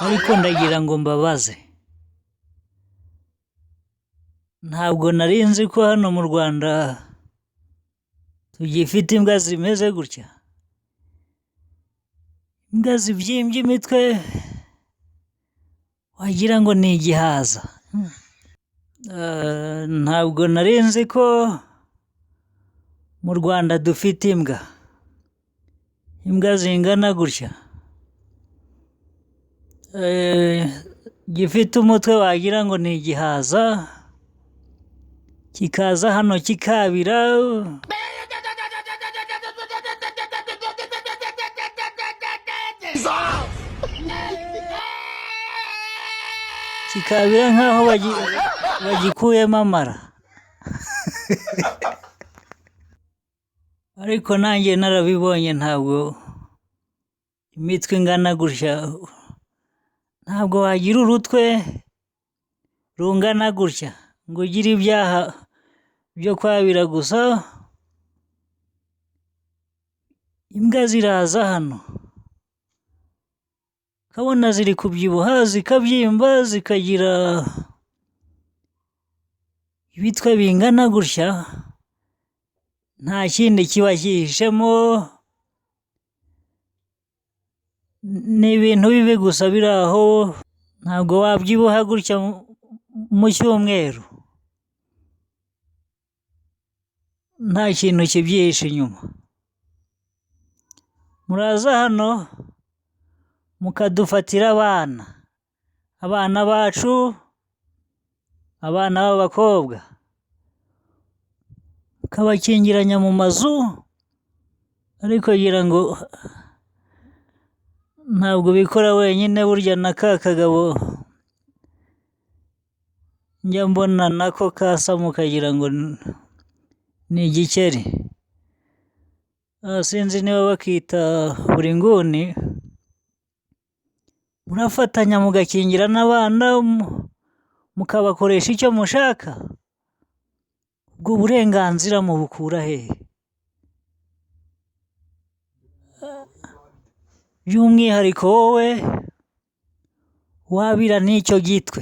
Ariko ndagira ngo mbabaze, ntabwo nari nzi ko hano mu Rwanda tugifite imbwa zimeze gutya, imbwa zibyimbye imitwe wagira ngo ni igihaza. Ntabwo nari nzi ko mu Rwanda dufite imbwa, imbwa zingana gutya, gifite umutwe wagira ngo ni igihaza, kikaza hano kikabira. Kikabira nk'aho bagikuyemo amara. Ariko nanjye narabibonye, ntabwo imitwe ingana gutya, ntabwo wagira urutwe rungana gutya ngo ugire ibyaha byo kwabira gusa. Imbwa ziraza hano ukabona ziri kubyibuha, zikabyimba, zikagira ibitwe bingana gutya, nta kindi kiba cyihishemo, ni ibintu bibi gusa biri aho. Ntabwo wabyibuha gutya mu cyumweru nta kintu kibyihishe inyuma. Muraza hano mukadufatira abana, abana bacu, abana b'abakobwa, mukabakingiranya mu mazu, ariko ngira ngo ntabwo ubikora wenyine, burya na ka kagabo njya mbona nako kasa mukagira ngo ni igikeri. Sinzi niba bakita buri nguni, murafatanya mugakingira n'abana, mukabakoresha icyo mushaka. Ubwo burenganzira mubukura hehe? By'umwihariko wowe wabira n'icyo gitwe.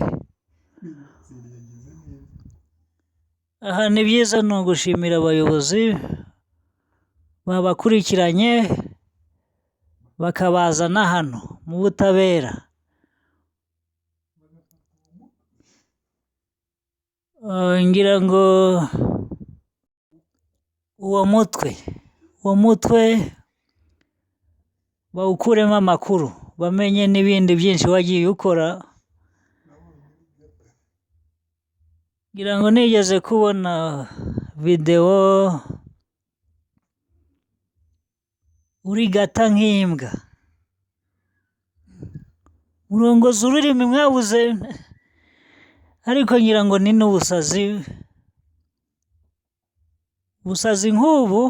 Aha ni byiza, ni ugushimira abayobozi babakurikiranye bakabazana hano mu butabera. Ngira ngo uwo mutwe, uwo mutwe bawukuremo amakuru, bamenye n'ibindi byinshi wagiye ukora. Ngira ngo nigeze kubona videwo urigata nk'imbwa, murongoza ururimi mwabuze, ariko ngira ngo ni n'ubusazi, ubusazi nk'ubu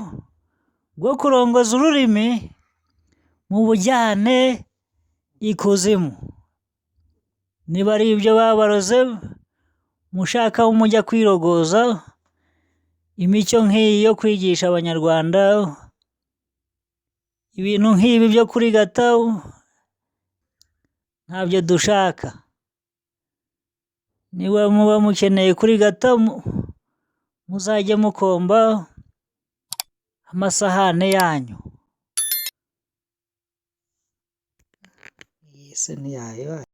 bwo kurongoza ururimi mubujyane ikuzimu. Niba ari ibyo babaroze, mushaka aho mujya kwirogoza, imico nk'iyi yo kwigisha Abanyarwanda ibintu nk'ibi byo kurigata ntabyo dushaka. Niba muba mukeneye kurigata, muzajye mukomba amasahane yanyu. Iyi se ntiyayibaye.